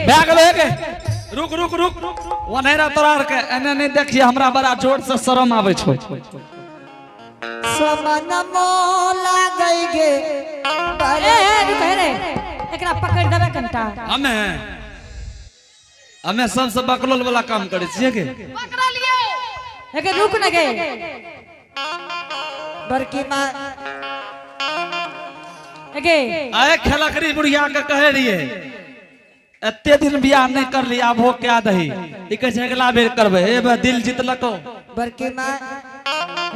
भए गेलै गे। रुक रुक रुक, ओनहिरा तोरा आरके एने नहि देखिए, हमरा बड़ा जोर से शरम आबै छौ। समन मोला गई गे। ए ए, रुक रे, एकरा पकड़ देबे कनटा। हमे हमे सबसे बकलोल वाला काम करै छियै गे। एके रुक न गे। बड़की माँ एके आए खेलकरी बुढ़िया के कहे रहिए एते दिन बियाह नहीं करली, आब हो क्या दही, ई कहै छै अगला बेर करबै। ए बे दिल जीतलको। बड़की माँ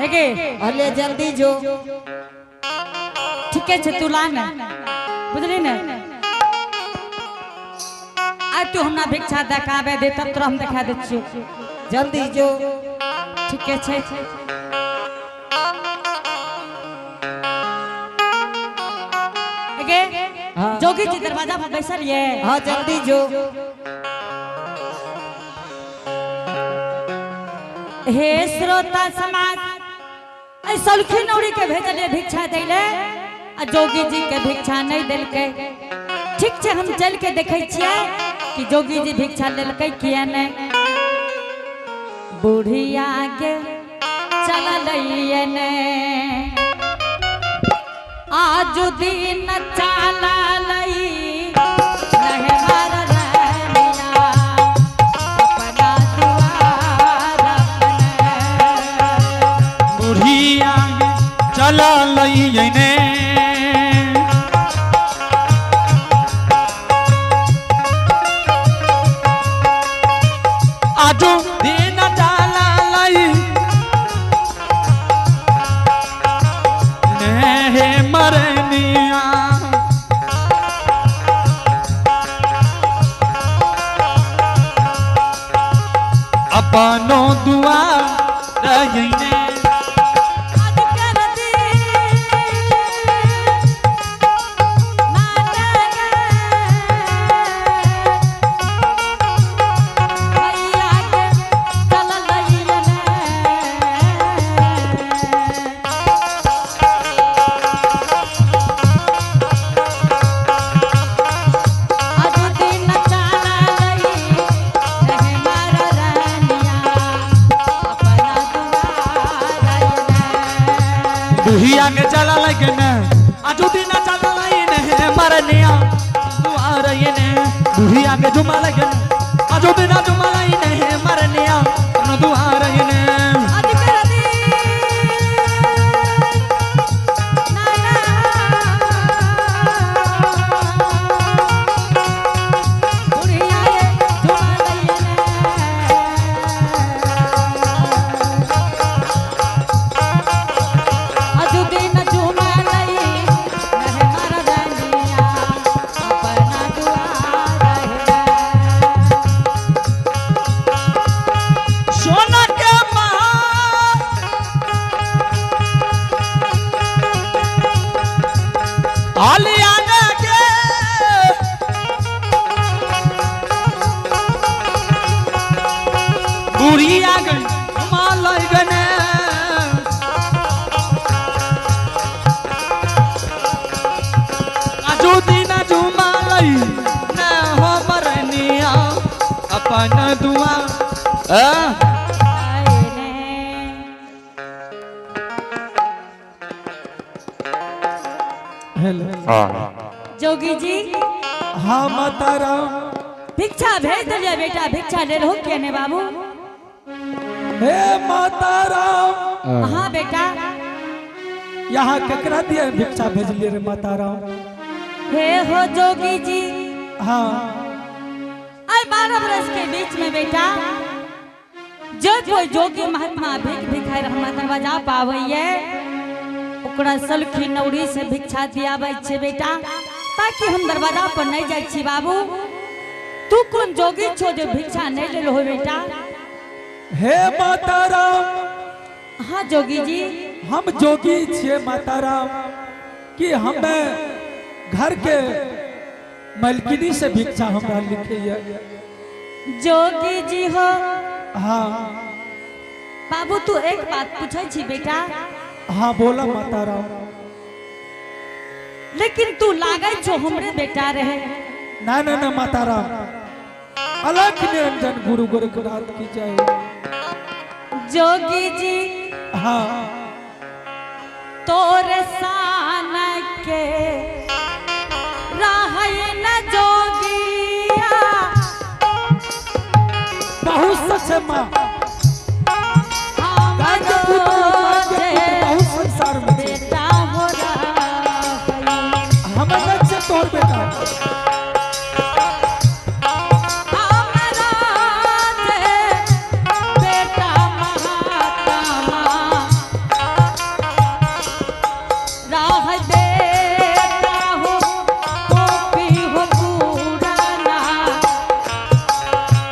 एके अले जल्दी जो। ठीके छै, तू ला ने, बुझली ने? आइ तू हमरा भिक्षा देखाबे दे, तब तोरा हम देखा दै छियौ। जल्दी जो। ठीके छै। एगे हाँ। जोगी जी दरवाजा पर बैसल ये। हाँ जल्दी जो। हे श्रोता समाज, ऐ सलखी नौरी के भेजलिए भिक्षा दैले आ जोगी जी के भिक्षा नहीं देलकै। ठीक छै, हम चल के देखै छियै कि जोगी जी भिक्षा लेलकै किया नहीं। बुढ़िया के चललैये ने, आज दिन चललै नहीं मरनिया अपना दुआर अपने। बुढ़िया चललै ने, आजू दिन चललै ने हे मरनिया। अपनो दुआ रहीने। आज कर दिन नाटक मैया के चललै ने। आज दिन चललै नहीं मरनिया अपना दुआर ने। बुढ़िया के चला लगे ने, आजू दिन चला ने मरनिया दुआर ने। बुढ़िया के जुमा लगे ने, आजू दिन जुमा ने मरनिया अपना दुआर ने। आज कर दिन नाना बुढ़िया रे झुमा लैया ने। आज दिन झुमा लई नहीं मरनिया अपना दुआर है। सोना के महा आलिया ने के बुढ़िया गई मालय गने। आजू दिन झुमालई न हो मरनिया अपन दुआ आ। आए हेलो। जोगी जी। हाँ माता राम। भिक्षा भेज दिलियै बेटा, भिक्षा ले रहो किया ने बाबू? हे माता राम। हाँ बेटा। यहाँ केकरा दिए भिक्षा भेजलिए रे माता राम? हे हो जोगी जी। हाँ। आए 12 बरस के बीच में बेटा, जो कोई जोगी महात्मा भीख भिखारी हमरा दरवाजा पावैये, ओकरा सलखी नौरी से भिक्षा दियाबै छै बेटा, ताकि हम दरवाजा पर नहीं जाइ छी। बाबू, तू कोन जोगी छो जो भिक्षा नहीं लेलो हो बेटा? हे माता राम। हाँ जोगी जी। हम जोगी छिए माता राम, कि हमें घर के मालकिनी से भिक्षा हमरा लिखैया। जोगी जी हो। हाँ। बाबू, तू एक बात पूछै छी बेटा। हाँ बोला माता राम। लेकिन तू लागै छो हमरे बेटा रहे। ना ना ना माता राम, अलख निरंजन गुरु गोरखनाथ की जय। जोगी जी हाँ तोर सान के रहई न जोगिया। बहुत सच है माँ, गाय के पुत्र और माय के पुत्र बहुत संसार में छे। बेटा हो रहई। हमर नहीं छे तोहर बेटा। हमरा जे बेटा महात्मा राह देता हो टोपी हो पुराना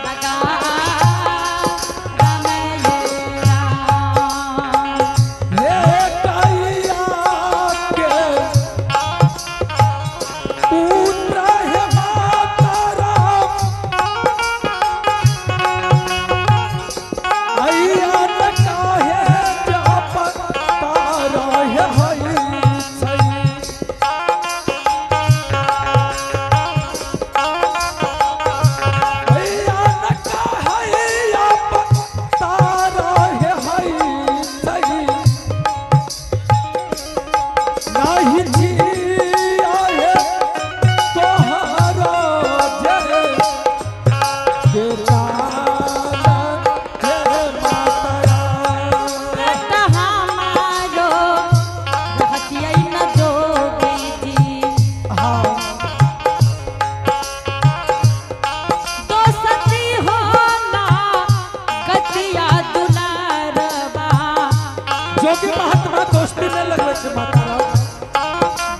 लगा रमैया। हे कैया के पुत्र हे माता राम, अइया न काहे जाप तारा हे हई छई। अइया न काहे जाप तारा हे हई छई। नाही जिया हे तोहरा जे बेटा हे माता राम। बेटा हमारो रहतियै न जोगी जी। हाँ दोसती होला गतिया दुलारबा। जोगी महात्मा दोस्ती न लगवे छे माता राम।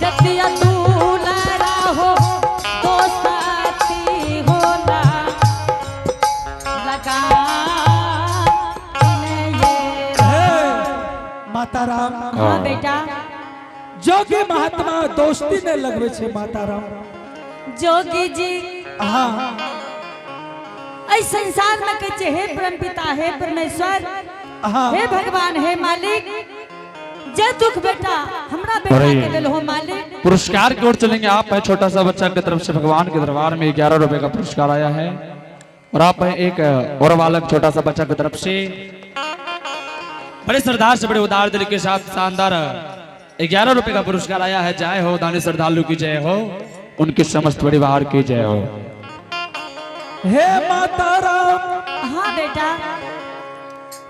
जतिया दुलारा हो दोसती होला लगा ये। हे माता राम, हाँ बेटा। जोगी महात्मा दोस्ती न लगवे छे माता राम। जोगी जी हाँ ऐ संसार में कहै छै हे परम पिता, हे परमेश्वर, हाँ हे भगवान, हे मालिक, जे दुख बेटा हमरा बेटा अरे। के दिल हो मालिक। पुरस्कार की ओर चलेंगे। आप है छोटा सा बच्चा की तरफ से भगवान के दरबार में 11 रुपए का पुरस्कार आया है और आप है एक और बालक छोटा सा बच्चा की तरफ से बड़े सरदार से बड़े उदार दिल के साथ शानदार 11 रुपए का पुरस्कार आया है। जय हो दानी श्रद्धालु की जय हो, उनके समस्त परिवार की जय हो। हे माता राम, हाँ बेटा।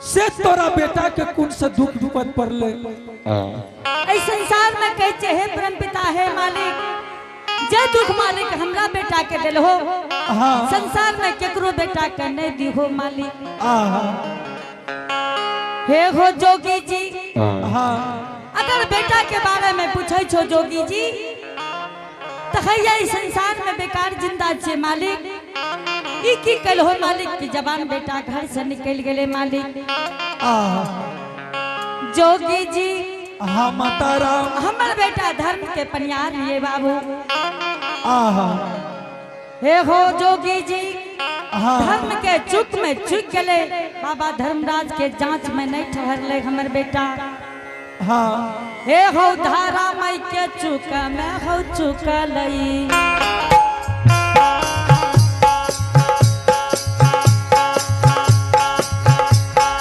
से तोरा बेटा के कुन से दुख विपद पड़ले? ऐ संसार में कहै छै हे परम पिता, हे मालिक, जे दुख मालिक हमरा बेटा के दिल हो हाँ संसार में केकरो बेटा के नहीं दिहो मालिक। आहा हे हो जोगी जी, हाँ अगर बेटा के बारे में पूछै छो जोगी जी त हैया ई संसार में बेकार जिंदा छे मालिक। ई की कल हो मालिक की जवान बेटा घर से निकल गेले मालिक। आहा जोगी जी हाँ माता राम, हमर बेटा धर्म के पनियार लिए बाबू। आहा हे हो जोगी जी, हाँ धर्म के चुक में चुक गेले बाबा, धर्मराज के जांच में नहीं ठहरले हमर बेटा। हाँ हे हो धारा मई के चुक में हो चुकलई।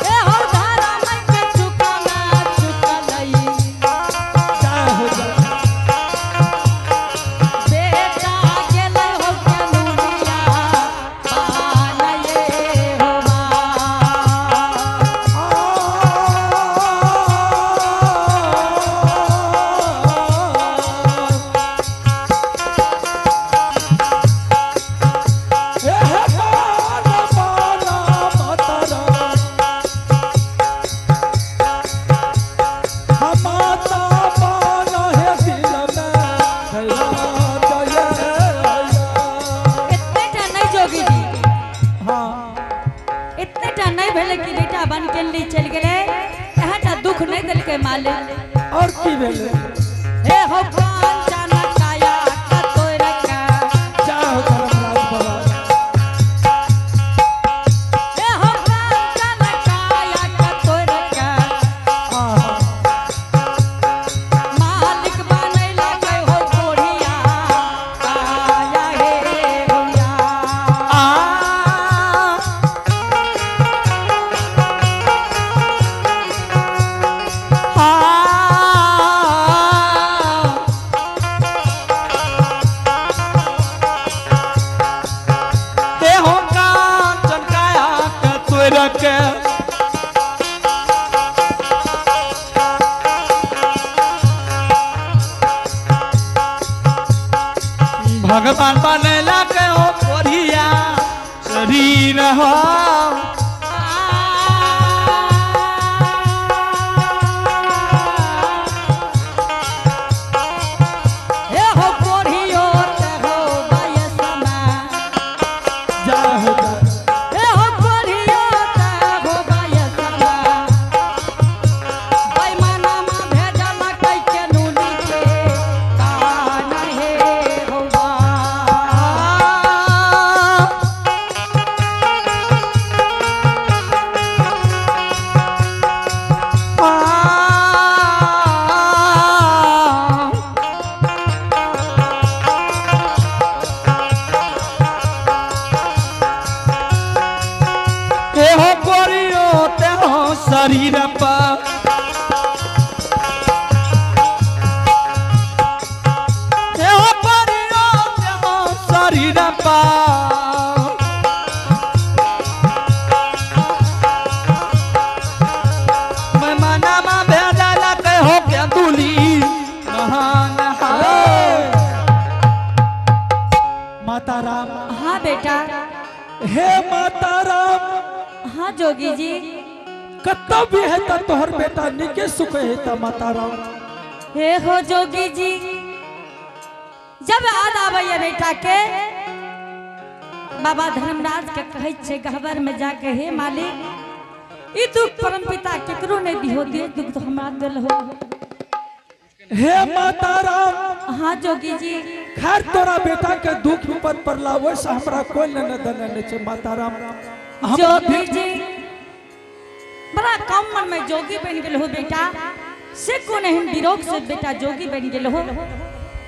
हे हो धारा मई के चुक में चुकलई। जय हो जय। बेटा गेलै हो केनुरिया बानये हो बा। इतने टा नहीं जोगी जी, इतने टा नहीं भेलै कि बेटा बन के ली चलि गेलै, यहाँ टा दुख नहीं देलकै मालिक। और की भेलै? हे हो कांचन काया कतोरका। जय हो धर्मराज बाबा। हे हो कांचन काया कतोरका। आहा मालिक बनैलकै हो कोढ़िया काया हे होया। आ भगवान बनेला के हो कोरिया शरीर हो। हे हो कोढ़ियो ते हो बयसमा। जय हो जय। हे हो कोढ़ियो ते हो बयसमा। बैमानमा भेजल कैके नूनी के कान हे होबा। हो कोरियो ते हो शरीर पर हे हो कोरियो ते हो शरीर पर। मैं मनामा भेजला के हो के दुली महान है। माता राम। हाँ बेटा। हे माता राम। हाँ जोगी जी। कत्ता भी है ता तोहर बेटा निके सुख है ता माता राम। हे हो जोगी जी, जब याद आबैया बेटा के, बाबा धर्मराज के कहै छै गहबर में जाके, हे मालिक, ई दुख परम पिता केकरो नहीं दिहो, दे दुख तो हमरा दिल हो। हे माता राम। हाँ जोगी जी। खैर तोरा बेटा के दुख विपद पड़ला वैसे हमरा कोई लेने देने नहीं छै माता राम। हमरा जोगी जी, बड़ा कम मन में जोगी बन गेल हो बेटा, से कोन एहन विरोग से बेटा जोगी बन गेल हो।